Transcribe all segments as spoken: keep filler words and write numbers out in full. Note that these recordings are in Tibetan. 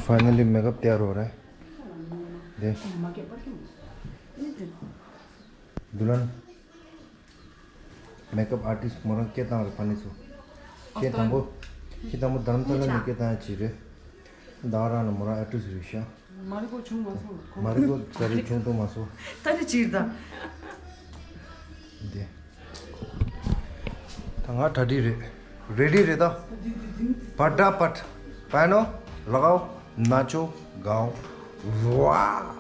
Finally makeup तैयार हो रहा है। देख। दुल्हन makeup artist मोर के तांग रे पानी सो। के तंगो। के तंगो धर्मशाला में के तांग चीरे। दारा न मोर artist रिशा। मारे को छुंग मासो। मारे को सारी छुंग तो मासो। तारे चीर दा। दे। ད་ང་གྲ་སྒྲིག་རེད། རེ་ཌི་རེད་ད། ཕ་ཏྲ་ཕ་ཏྲ། पायनो लगाओ, नाचो, गाओ। वाह।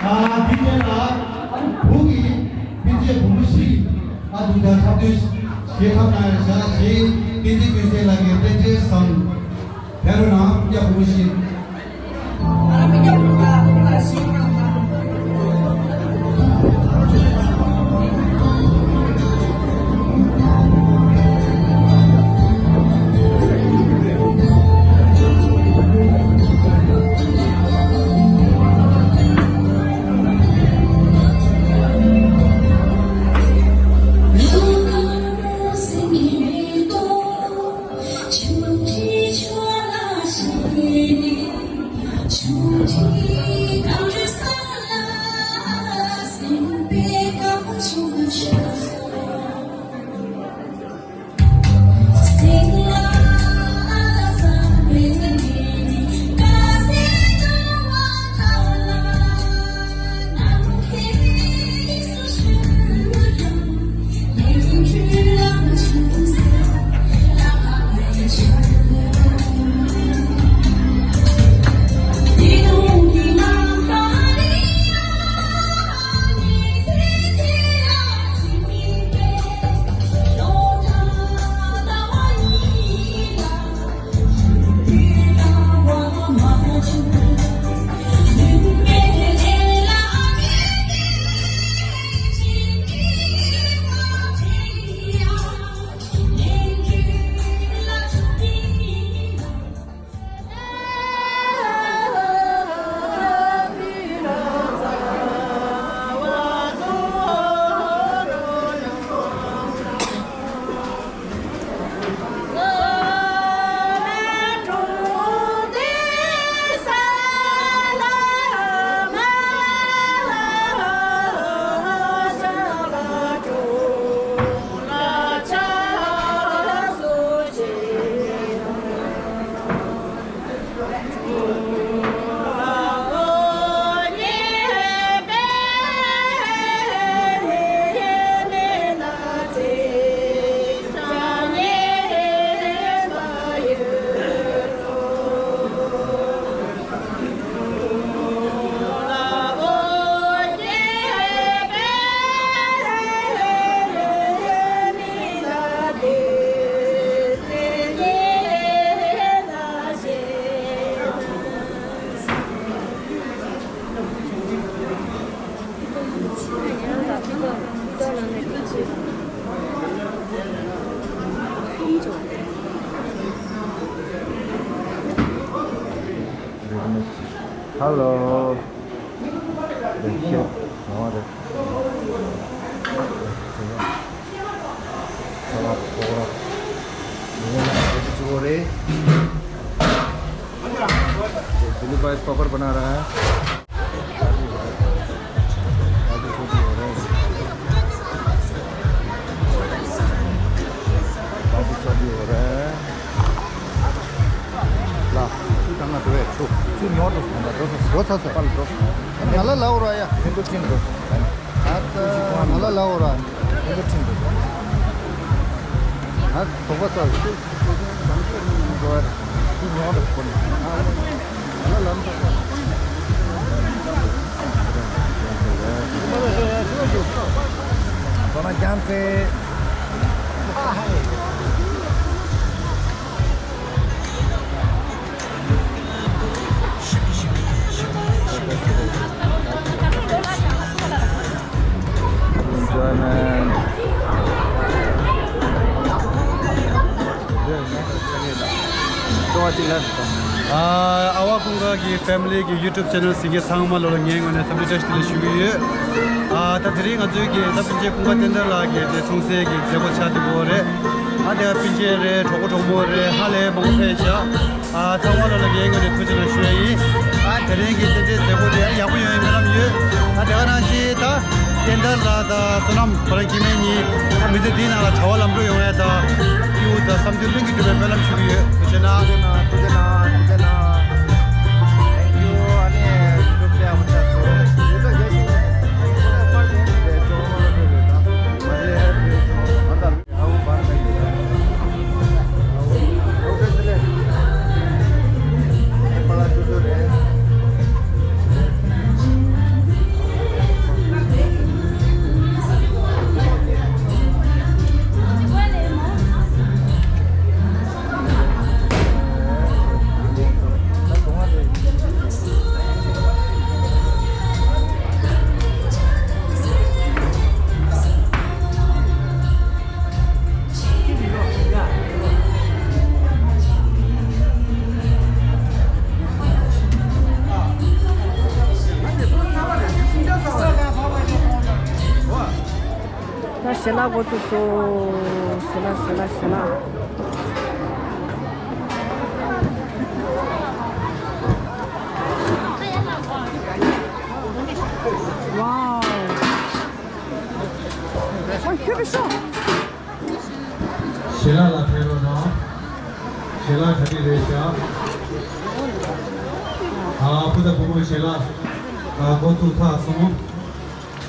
ཨ་དེ་རྗེས་ལ་ཨ་ནི་བུ་གི་སྤུན་མཆེད་བུ་མོ་ཞིག་གིས་ཨ་དུང་དང་འཁྲབ་སྟོན་ཞིག་འཁྲབ་གནང་ཡ་བཞག་ཅིག་བསྟན་འཛིན་ཀུན་གསལ་ལགས་ཀྱིས་རྟེན་འབྲེལ་བཟང་། ཕེ་རུ་ན་ཡག་པོ་ཞིག Hello. दिलीप भाई पापड़ बना रहा है। काजू छोटी हो रहा है। काजू छोटी हो रहा है। ལ། ཆུ་དང་ང་འགྲོ་བས་ཆུ། ཆུ་ཉོ་འགྲོ་སོང་། འགྲོ་སོང་། འགྲོ་ཚར་སོང་། པར་འགྲོ་སོང་། ང་ལ་ལའོ་ར་ཡ། ཕན་ཐོགས་ཅན་འགྲོ་སོང་། ཨ་ཙི། ང་ལ་ལའོ་ར། ཕན་ཐོགས་ཅན་འགྲོ་སོང་། ང་དོགས་པ་ཟ། འགྲོ་བས་ཆུ་ཉོ་འགྲོ་སོང་། ང་ལ་ལམ་འགྲོ་སོང་། སོ་ན་རྒྱང་ཚེ། Enjoyment. ཨ་ཨ་བ་ཀུན་དགའ་གི་ཕེ་མི་ལི་གི་ཡུ་ཊུབ་ཆེ་ནལ་གཟིགས་མཁན་ཚང་མ་ལོ་ལ་ངའི་ངོས་ནས་འཚམས་འདྲི་བཀྲ་ཤིས་བདེ་ལེགས་ཞུ་གི་ཡོད། ཨ་ད་དེ་རིང་ང་ཚོའི་གི་ད་སྤུན་མཆེད་ཀུན་དགའ་བསྟན་དར་ལགས་ཀྱི་དེ་འཁྲུངས་སའི་གི་མཛད་སྒོ་ཆགས་བསྡད་ཡོད་རེད། ཨ་དེ་སྤུན་མཆེད་རེད། གྲོགས་པོ་གྲོགས་མོ་རེད། ཧ་ལས་མང་པོ་ཕེབས་ཤག་ཨ་ཚང་མ་ལོ་ལ་ངའི་ངོས་ནས་ཐུགས་རྗེ་གནང་ཞུ་ཡ་ཡིན། ཨ་དེ་རིང་གི་རྟེན་འབྲེལ་མཛད་སྒོ་དེ་ཡག་པོ་ཡོང་བའི་སྨོན་ལམ་ཡོད། ཨ་དེ་ག་ནང་བཞིན་ད་བསྟན་དར་ལགས་དང་བསོད་ནམས་ཁོ་རང་སྐྱེ་དམན་གཉིས་ཨ་མི་ཚེ་འདིའི་ནང་ལ་གྲྭ་པ་ལམ་འགྲོ་ཡོང་ཡ་དང་སྐྱིད་པོ་དང་བསམ་དོན་ལྷུན་གྱིས་འགྲུབ་པའི་སྨོན་ལམ་ཞུ་གི་ཡོད། ཐུགས་རྗེ་གནང་། ཐུགས་རྗེ་གནང་། ཐུགས་རྗེ་གནང་། Thank you. ཨ་ནི་ཡུ་ཊུབ་དེ་ཡག་པོ་ཆགས་སོང་། ཡུ་ཊུབ་རྒྱལ་སྲིད་ནས་ཁོ་ནས་པར་དེ་དེ་ཅོག་མ་ལོ་འགྲོ་རེད་ད། མ་རེད་རེད་ཅོག་མ་ད། ཨའུ་བར་ན་ཡོད། ཨའུ་ཨོ་ཀེ་སི་ལེ། ཨེ་པ་ལ་ཅུ་ཅུ་རེད། ཞལ་ལག་འགོ་བཙུགས་སོང་། ཞལ་ལག་ཞལ་ལག་ཞལ་ལག་ཝའོ། ཨོ་ཁྱོད་པའི་ཤོག་ཞལ་ལག་ལ་ཕེབས་རོགས་གནང་། ཞལ་ལག་གྲ་སྒྲིག་རེད་ཤག་ཨ་བུ་དང་བུ་མོ་ཞལ་ལག་ཨ་འགོ་བཙུགས་ཚར་སོང་།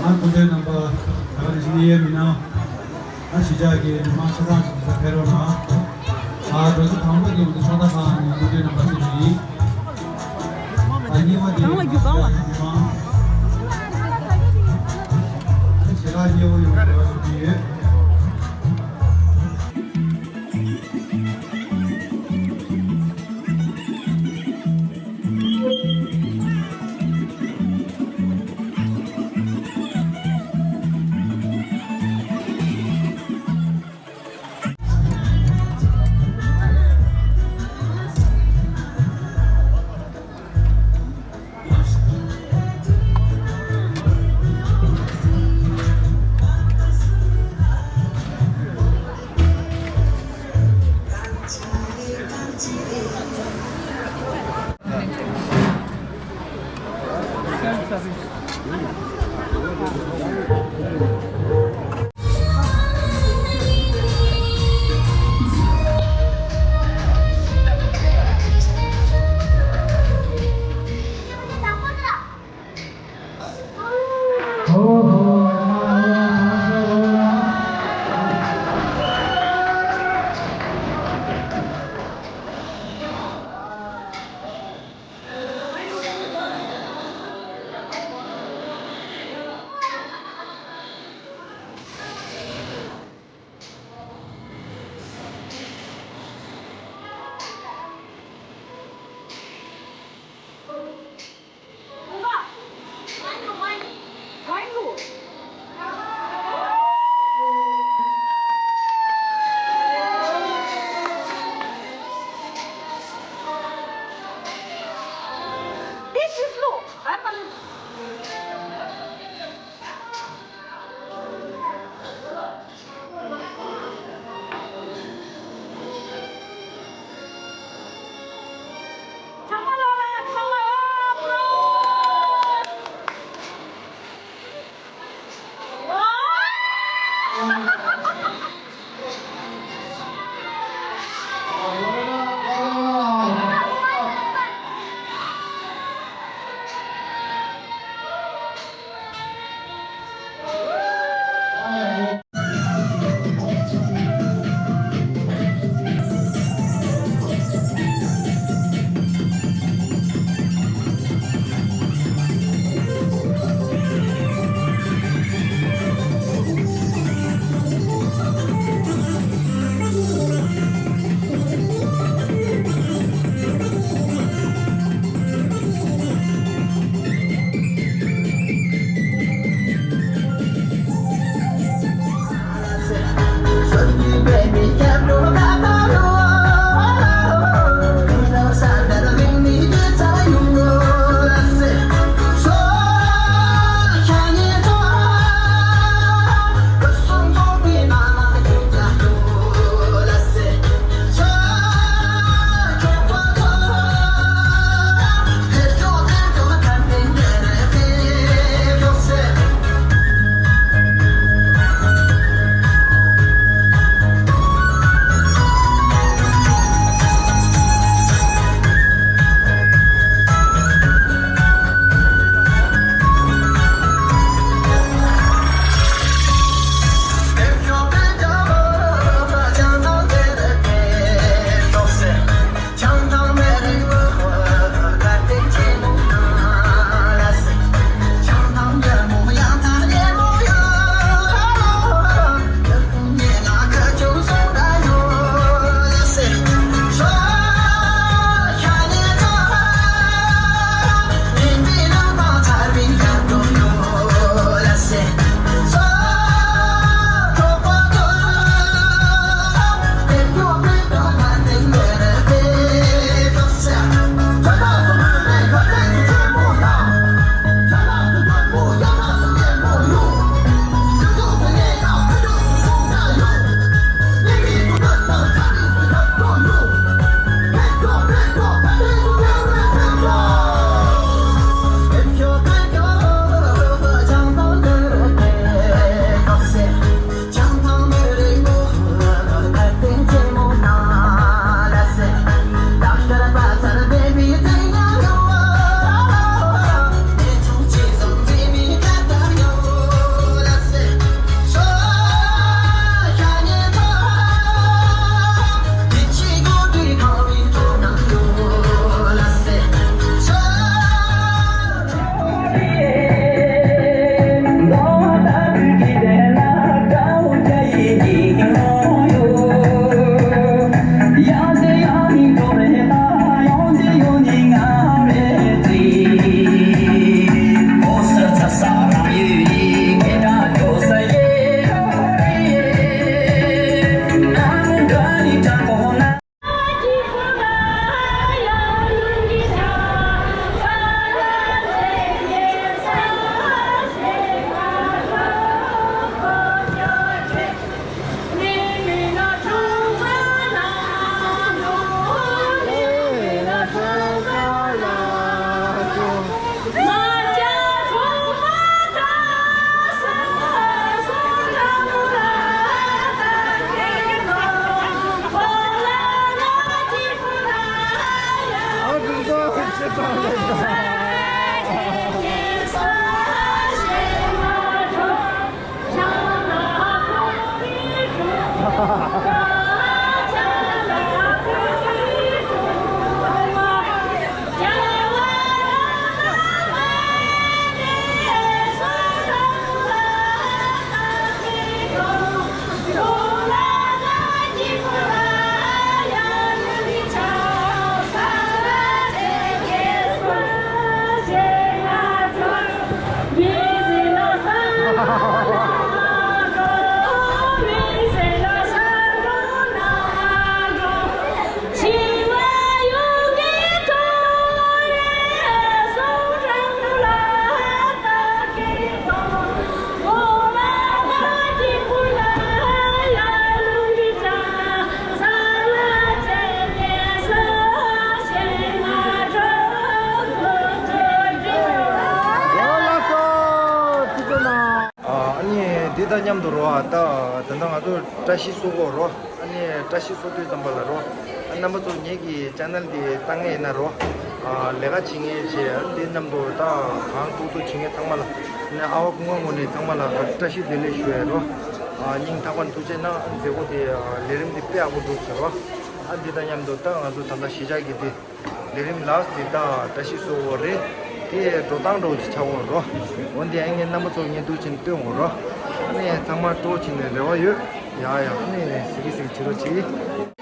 ཨ་སྐུ་མགྲོན་རྣམ་པ་ད་ག་ནང་བཞིན་གནས་ཡུལ་མི་སྣ་ཨ་གཞིས་ཆགས་ཀྱི་མི་མང་ཆ་ཚང་ཞིག་ད་ཕེབས་རོགས་གནང་། ཨ་འགྲོ་ས་དང་པོ་དེ་འདི་ཕྱག་རྟགས་ཁང་ནས་སྐུ་མགྲོན་རྣམ་པ་ཞུ་རྒྱུ་ཡིན། ཨ་གཉིས་པ་དེ་གང་ལ་རྒྱུ་གང་ལ། མི་མང་ཞལ་ལག་མཉེས་པོ་ཡོང་བའི་རེ་བ་ཞུ་གི་ཡོད། ཨ་ནི་འདི་དང་མཉམ་དུ་རོ། ཨ་ད་ད་ལྟ་ང་ཚོ་བཀྲ་ཤིས་གསོལ་གོ་རོ། ཨ་ནི་བཀྲ་ཤིས་གསོལ་དུས་ཙམ་པ་ལ་རོ། ཨ་རྣམ་པ་ཚོ་ངེད་ཀྱི་ཅེ་ནལ་འདི་ལྟ་ངེས་ཡིན་ན་རོ། ཨ་ལས་ཀ་བྱེད་མཁན་བྱས། ཨ་འདི་མཉམ་དུ་ད་གང་ཐུབ་ཐུབ་བྱེད་མཁན་ཚང་མ་ལ། ཨ་ནི་ཨ་བ་སྐུ་ངོ་ངོས་ནས་ཚང་མ་ལ་བཀྲ་ཤིས་བདེ་ལེགས་ཞུ་ཡ་རོ། ཨ་སྙིང་ཐག་པ་ནས་ཐུགས་རྗེ་གནང་། ཨ་མཛད་སྒོ་དེ་ཨ་ལས་རིམ་དེ་དཔེ་ཡག་པོ་འགྲུབ་ཟེར་རོ། ཨ་འདི་དང་མཉམ་དུ་ད་ང་ཚོ་ད་ལྟ་གཞིས་ཆགས་ཀྱི་དེ། ལས་རིམ་ལགས་འདི་དག་བཀྲ་ཤིས་གསོལ་བ་རེད། དེ་འགྲོ་སྟངས་འདྲ་བོ་ཅིག་ཆགས་ཡོད་རོ། འོན་ཏེ་ཨ་ངས་རྣམ་པ་ཚོ་ངས་འདུག་ཕྱིན་སྟོན་འོང་རོ། ཨ་ནི་ཚང་མ་སྤྲོ་བོ་བྱས་ནས་རེ་བ་ཡོད། ཡ་ཡ། ཨ་ནི་སི་ཀི་སི་ཀི་བྱེད་རོགས་གྱིས།